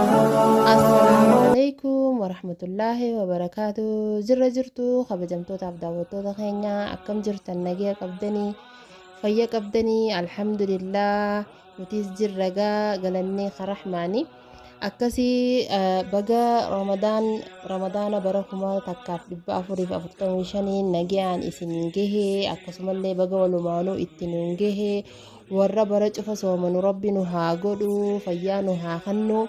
Assalaamu alaikum warahmatullaahi wabarakaatu. Jirra jirtu kabajamtootaaf daawwattoota keenya, akkam jirtan? Nagaya qabdanii, fayya qabdanii? Alhamdulillah, nutis jirra gaa, galannee karahmaani. Akkasii baga Ramadaana bara 1445 nagayaan isin gahee, akkasumallee baga walumaanuu itti nuun gahee. Warra bara cufa soomanu Rabbi nu haa godhu, fayyaa nu haa kannu.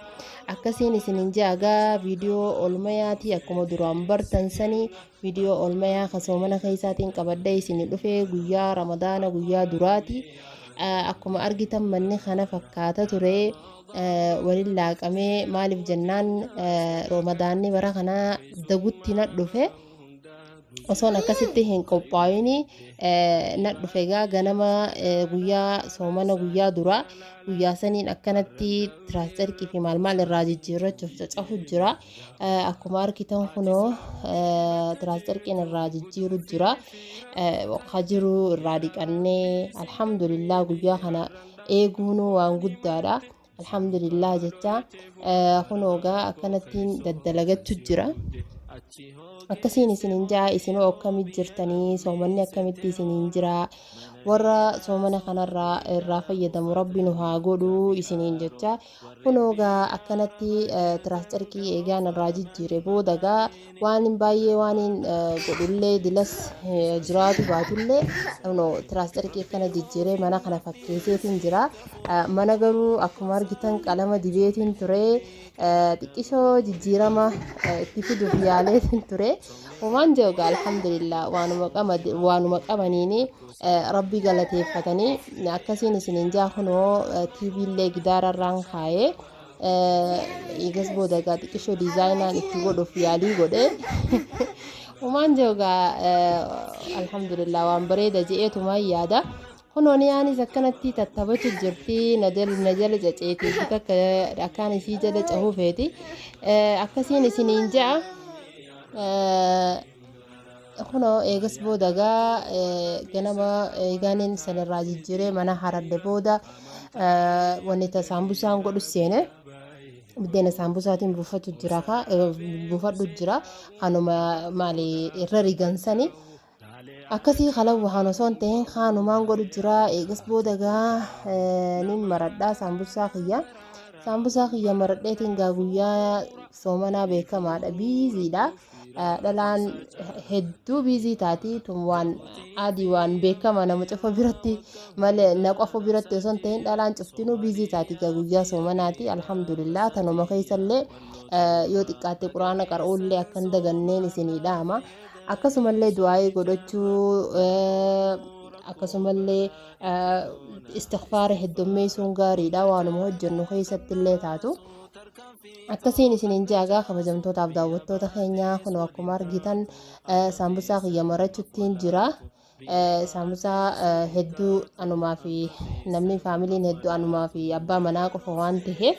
Akkasiin isinin je'agaa, viidiyoo olmayaatii akkuma duraan bartan sanii viidiyoo olmayaa ka soomana keessaatiin qabadhee isin dhufe. Guyyaa Ramadaana guyyaa duraati. Akkuma argitan manni kana fakkaata ture, waliin laaqamee. Maaliif jennaan, Ramadaanni bara kanaa dagutti na dhufe, osoon akkasitti hin qophaa'in na dhufe. Egaa ganama guyyaa soomana guyyaa duraa, guyyaa saniin akkanatti tiraas carqii fi maal maal irraa jijjiirrachuuf cacafu jira. Akkuma argitan kunoo tiraas carqiin irraa jijjiiru jira. Ka jiru irraa dhiqannee, alhamdulillah, guyyaa kana eeguunuu waan guddaadha. Alhamdulillah jecha kunoo gaa akkanattiin daddalagachuu jira. Akkasiin isinin ja'a, isinoo akkamit jirtanii? Soomanni akkamitti isinin jira? Warra soomana kanarraa irraa fayyadamu Rabbi nu haa godhu isiniin jecha. Kunoo gaa akkanatti tiraas carqii eegaan irraa jijjiire booda gaa waan hin baay'ee waan hin godhullee dilas jiraatu baatullee, kunoo tiraas carqii akkana jijjiiree mana kana fakkeesseetiin jira. Mana garuu akkuma argitan qalama dibeetiin ture, xiqqishoo jijjiirama itti fiduuf yaaleetiin ture. Homaan jiru egaa, alhamdulillah, waanuma qabaniini Rabbi galateeffatanii. Akkasiin isiniin jaa, kunoo TV illee gidaararraan kaayee, eegas booda egaa xiqqishoo diizaayinaan itti godhuuf yaalii godhe. Homaan jiru egaa, alhamdulillah, waan bareeda je'eetumaan yaada. Kunoo niyaanis akkanatti tattabachu jirti, na jala caceeti, takka akkaan isii jala cahuu feeti. Akkasiin isiniin ja'a. Kunoo eegas booda gaa ganama eegaaniin sanirraa jijjiiree mana haradhe booda wanni ta saambusaan godhu seene. Buddeena saambusaatiin buufatu jira, buufadhu jira, kanuma maali irra rigansani. Akkasii kala waan osoo hin ta'in kaanumaan godhu jira. Eegas booda gaa nin maradhaa saambusaa kiyya. Saambusaa kiyya maradheetiin gaa guyyaa soomanaa beekamaadha. Biiziidha. Dhalaan hedduu biizii taati, tun waan adii, waan beekama nama cufa biratti malee na qofa biratti osoo hin ta'in, dhalaan cuftinuu biizii taati gaa guyyaa soomanaati. Alhamdulillah, tanuma keessallee yoo xiqqaatte Quraana qara'uullee akka hin daganneen isinii dhaama. Akkasumallee du'aa'ii godhachuu, akkasumallee istighfaara heddummeessuun gaariidha, waanuma hojjennu keessatti illee taatu. Akkasiin isiniin jaagaa, kabajamtootaaf daawwattoota keenya, kun akkuma argitan saambusaa kiyya marachuttiin jira. Saambusaa hedduu anumaa fi namni faamiliin hedduu anumaa fi abbaa manaa qofa waan ta'eef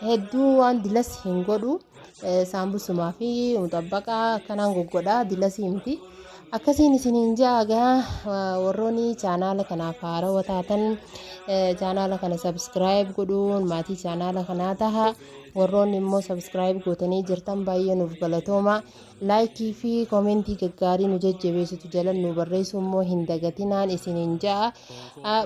hedduu waan dilas hin godhu. Saambusumaa fi muxabbaqaa akkanaan goggodhaa, dilasii miti. Akkasiin isiniin jaagaa, warroonni chaanaala kanaaf haarawa taatan chaanaala kana subscribe godhuun maatii chaanaala kanaa taha. Warroonni immoo subscribe gootanii jirtan baay'ee nuuf galatooma. Laayikii fi koomentii gaggaarii nu jajjabeessitu jala nu barreessuu immoo hin dagatinaan isiniin ja'a.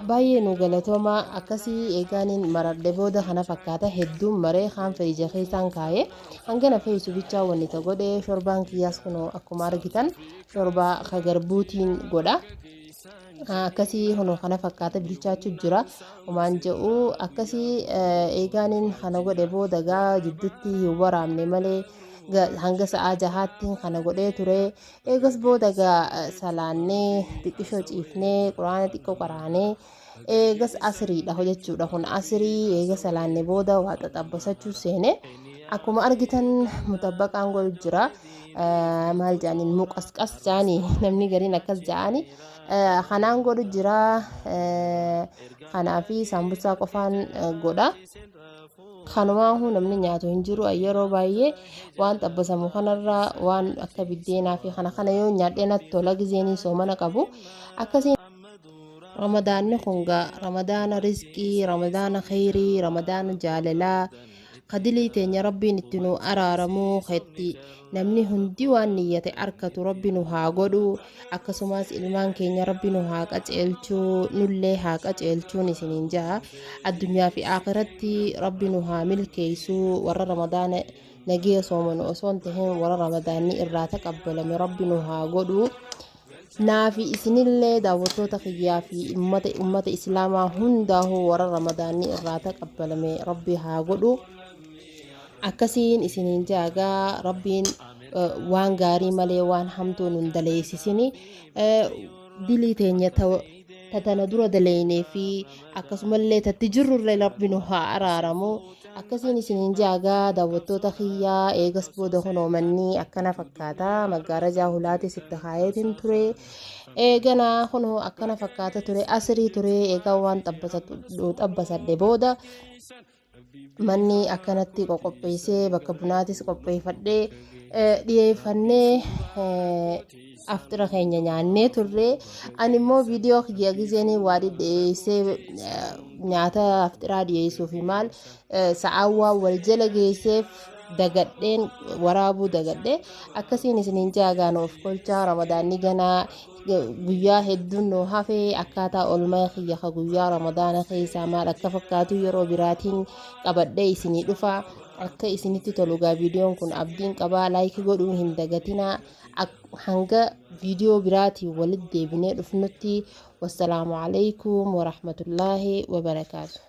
Baay'ee nu galatooma. Akkasii eegaaniin maradhe booda kana fakkaata. Hedduun maree kaan fe'ija keessaan kaa'ee hangana fe'isu bichaa wanni ta godhe. Shorbaan kiyyaas kunoo akkuma argitan shorbaa ka garbuutiin godha. Akkasii kunoo kana fakkaata, bilchaachuu jira. Homaan jedhu, akkasii eegaaniin kana godhe booda gaa jidduutti hin waraabne malee hanga sa'aa 6tti kana godhee ture. Eegas booda gaa salaannee, xiqqishoo ciifnee, Quraana xiqqoo qaraanee, eegas asiriidha jechuudha. Kun asirii eega salaanne booda waa xaxabbasachuu seene. Akkuma argitan mutabbaqaan godhu jira. Maal jedhaniin, muqasqas jedhanii, namni gariin akkas jedhani. Kanaan godhu jira. Kanaafi saambusaa qofaan godha. Kanumaahuu namni nyaatu hin jiru. Yeroo baay'ee waan xabbasamu kanarraa waan akka biddeenaa fi kana kana yoo nyaadhee natti tola gizeenii soomana qabu. Akkasiin Ramadaanni kun gaa Ramadaana rizqii, Ramadaana kheyrii, Ramadaana jaalalaa, ka dilii teenya Rabbiin itti nu araaramu, ka itti namni hundi waan niyyate arkatu Rabbi nu haa godhu. Akkasumas ilmaan keenya Rabbi nu haa qaceelchu, nullee haa qaceelchuun isiniin jaha. Addunyaa fi aakiratti Rabbi nu haa milkeessu. Warra Ramadaana nagaya soomanu osoo hin tahin warra Ramadaanni irraa taqabbalame Rabbi nu haa godhu. Naafi isinillee daawwattoota kiyyaa fi ummata islaamaa hundaahuu warra Ramadaanni irraa taqabbalame Rabbi haa godhu. Akkasiin isiniin jaagaa Rabbiin waan gaarii malee waan hamtuu nun daleessisini. Dilii teenya ta tana dura daleeynee fi akkasumallee tatti jirrullee Rabbi nu haa araaramu. Akkasiin isiniin jaagaa daawwattoota kiyyaa, eegas booda kunoo manni akkana fakkaata. Maggaarajaa hulaatis itti kaayeetiin ture. Eeganaa kunoo akkana fakkaata ture, asirii ture. Eegaa waan xabbasadhe booda manni akkanatti qoqopheessee bakka bunaatis qopheeffadhee dhiyeeffannee aftira keenya nyaannee turre. Ani immoo viidiyoo kiyya gizeen waa dhiyeessee nyaata afxiraa dhiyeessuu fi maal sa'aan waan wal jala geesseef dagadheen waraabuu dagadhe. Akkasiin isiniin jaagaan of kolchaa. Ramadaanni ganaa guyyaa hedduun nu hafee, akkaataa oolmaa kiyya ka guyyaa Ramadaana keessaa maal akka fakkaatu yeroo biraatiin qabadhee isinii dhufa. Akka isinitti tolu gaa viidiyoon kun abdiin qabaa. Like godhuu hin dagatinaa. Hanga viidiyoo biraatiin walitti deebinee dhufnutti, wassalaamu alaikum warahmatullaahi wabarakaatu.